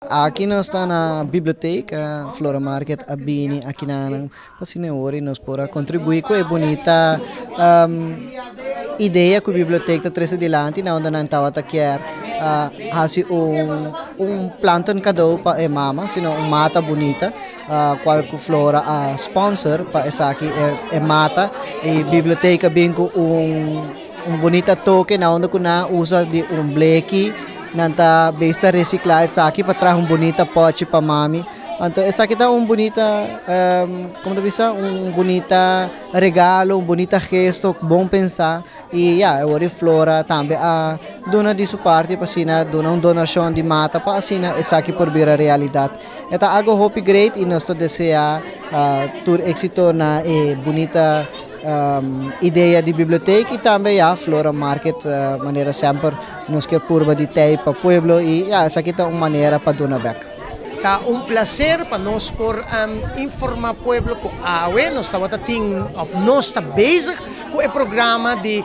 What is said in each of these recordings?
Aki nos ta na biblioteca, Flora Market a bini akinan pa asina ora y nos por a contribui cu e bunita idea cu biblioteca ta trece dilanti na unda nan tabata kier haci un planten cadeau pa e mama, sino un mata bunita cual cu Flora a sponsor pa esaki e mata y biblioteca bin cu un. Un bunita toke na unda ku nan usa di un bleki, nan ta bes ta resiklá esaki pa traha un bunita pòchi pa mami. Anto esaki ta un bunita, komo ta bisa, un bunita regalo, un bunita gesto bon pensá i ya, awor e Flora tambe a duna di su parti pa asina duna un donashon di mata pa asina esaki por bira realidat. E ta algo hopi great i nos ta deseá tur éksito na e bunita. Idea di biblioteek y tambe ya Flora Market manera semper nos kier purba di tey pa pueblo y ya esaki ta un manera pa duna bek. Ta un placer pa nos por informa pueblo cu awe nos tabata tin of nos ta bezig cu e programa di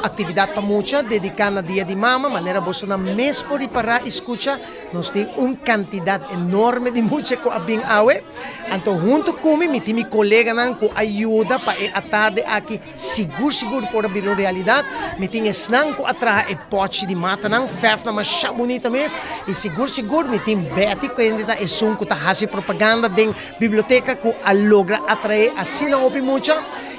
actividad pa mucha dedica na Dia di Mama. Manera bosonan mes por ripara y scucha nos tin un cantidad enorme di mucha cu a bin awe. Anto hunto ku mi, mi tin mi koleganan ku a yuda pa e atarde aki sigur sigur por a bira un realidat. Mi tin esnan ku a traha e pòchi di matanan, fèrfnan masha bunita mes. I sigur sigur mi tin Betty kende ta esun ku ta hasi propaganda den biblioteka ku a logra atraé asina hopi mucha.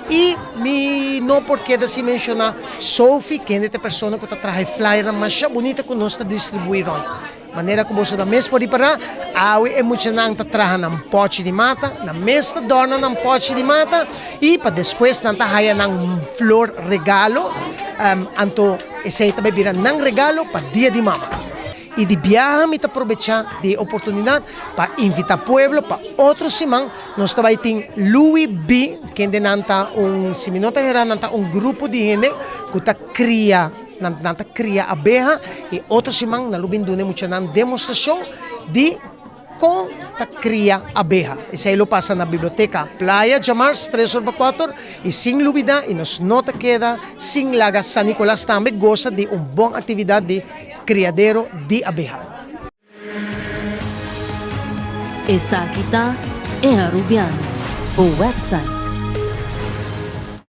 I mi no por keda sin menshoná Sophie kende ta e persona ku ta traha e flyernan masha bunita ku nos ta distribuí rònt. Manera ku boso ta mes por ripará, awe e muchanan ta traha nan pòchi di mata, nan mes ta dòrna nan pòchi di mata i pa despues nan ta haya nan flor regalo, anto esei ta bai bira nan regalo pa Dia di Mama. I di biaha mi ta probechá di e oportunidat pa invitá pueblo pa otro siman nos ta bai tin Louis B. Kende nan ta un, si mi no ta herá, nan ta un grupo di hende ku ta kria. Nan nan ta kria abeha i otro siman nan lo bin duna e muchanan demostrashon di kon ta kria abeha. Esei lo pasa na Biblioteka Playa djamars tres or pa kuater i sin lubida i nos no ta keda sin laga San Nicolas tambe gosa di un bon aktividat di kriadero di abeha. Esaki ta E Arubiano, bo website.